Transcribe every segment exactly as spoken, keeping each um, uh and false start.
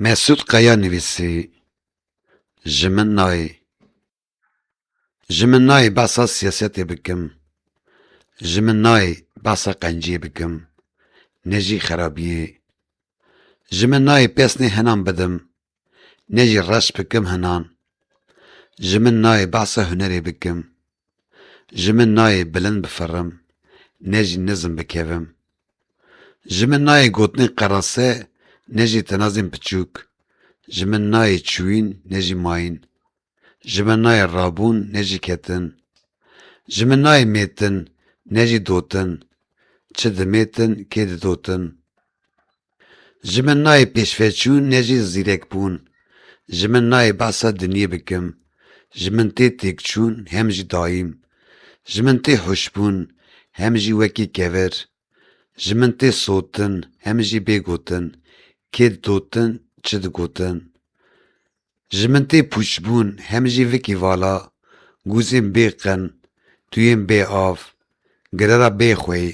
Mesûd Kaya nivîsî, Ji min nayê. Ji min nayê behsa siyasetê bikim. Ji min nayê behsa qenciyê bikim, ne jî xerabiyê. Ji min nayê pesnê hinan bidim, ne jî reş bikim hinan. Ji min nayê behsa hunerê bikim. Ji min nayê bilind bifirim, ne jî nizm bikevim. Ji min nayê gotinên qerase, ne jî tenazên piçûk. Ji min nayê çûyîn, ne jî mayîn. Ji min nayê rabûn, ne jî ketin. Ji min nayê mêtin, ne jî dotin. Çi dimêtin, kê didotin. Ji min nayê pêşveçûn, ne jî zîrekbûn. Ji min nayê behsa dinyê bikim. Ji min tê têkçûn, hem jî dayîm. Ji min tê huşbûn, hem jî wekî kevir. Ji min tê sotin, hem jî bê gotin. Kê didotin, çi digotin. Ji min tê pûçbûn, hem jî vikî vala, gûzên bê qin, tuyên bê av, girera bê xwey,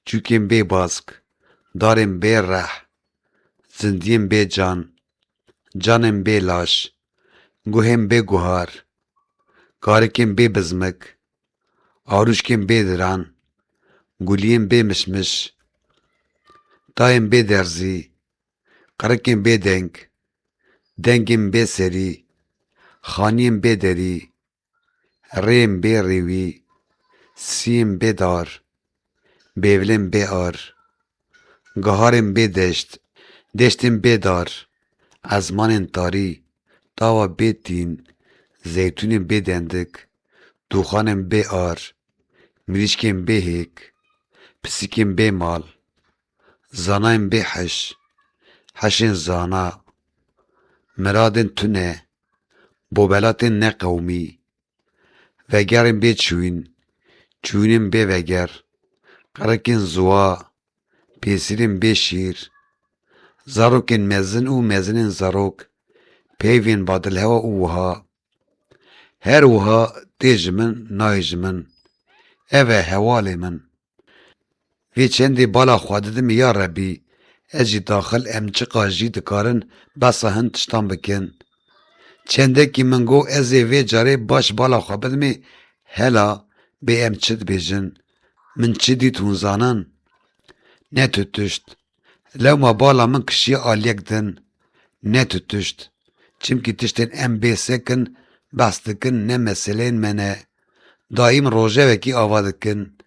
çûkên bê bask, darên bê reh, zindiyên bê can, canên bê laş, guhên bê guhar, karikên bê bizmik, arûşkên bê diran, guliyên bê mişmiş, tayên bê derzî, qirikên bê deng, dengên bê serî, xaniyên bê derî, rêyên bê rêwî, siyên bê dar, bêvilên bê ar, giharên bê deşt, deştên bê dar, ezmanên tarî, tawa bê tîn, zeytûnên bê dendik, dûxanên bê ar, mirîşkên bê hêk, pisîkên bê mal, zanayên bê heş, heşên zana, miradên tune, bobelatên neqewmî, vegerên bê çûyîn, çûyînên bê veger, qirikên ziwa, pêsîrên bê şîr, zarokên mezin û mezinên zarok, peyvên badilhewa û wiha. Her wiha tê ji min, nayê ji min. Ev e hewalê min. Vê çendê bala xwe didimê ya Rebî, ez jî daxil em çiqas jî dikarin behsa hin tiştan bikin. Çendekî min got ez ê vê carê baş bala xwe bidimê hela bê em çi dibêjin. Min çi dît hûn zanin? Ne tu tişt. Lewma bala min kişiye aliyek din. Ne tu tişt. Çimkî tiştên em bê sekin behs dikin ne meseleyên me ne. Dayîm rojevekî ava dikin.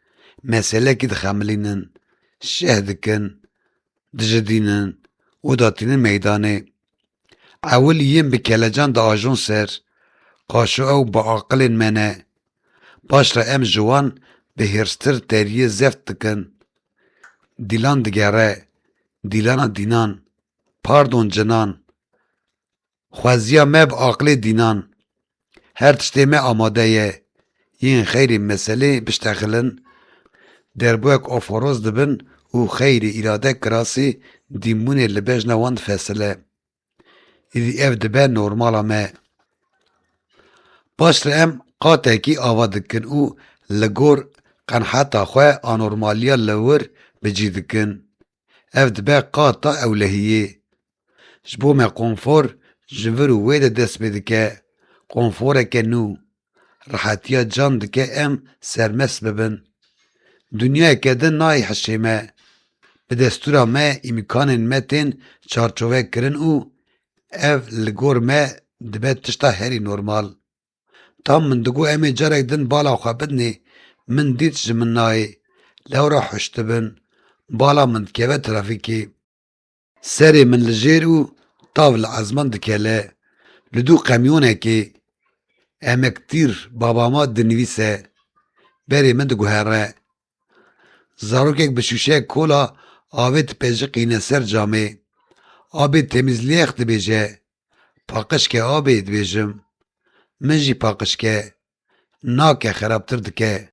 Meselekî dixemilînin. Şeh dikin. Dijidînin û datînin meydanê. Ewil yên bi kelecan diajon ser. Qaşo ew bi aqilên me ne. Paş re em ji wan bi hêrstir teriyê zeft dikin. Dîlan digere. Dîlana dînan. Pardon cinan. Xweziya me bi aqilê dînan. Her tiştê me amade ye. Yên xeyrê meselê biştexilin. Derbûyek oforoz dibin û xeyrê îrade kirasê dîmbûnê li bejna wan difesile. Îdî ev dibe normala me. Paş re em qatekî ava dikin û li gor qenheta xwe anormaliya li wir bi cî dikin. Ev dibe qata ewlehiyê. Ji bo me konfor ji vir û wê de dest pê dike. Konforeke nû. Rehetiya can dike em sermest bibin. Dinyayeke din nayê hişê me. Bi destûra me îmkanên me tên çarçove kirin û ev li gor me dibe tişta herî normal. Tam min digot em ê carek din bala xwe bidinê, min dît ji min nayê. Lewra huşt dibin. Bala min dikeve trafîkê. Serê min li jêr û tav li ezman dikele. Li dû qemyonekê Emektîr babama dinivîse. Berê min diguhere. Zarokek bi şûşeyek kola avê dipejiqîne ser camê. Abê temîzliyek dibêje. Paqij ke abê, dibêjim. Min jî paqij ke. Nake, xerabtir dike.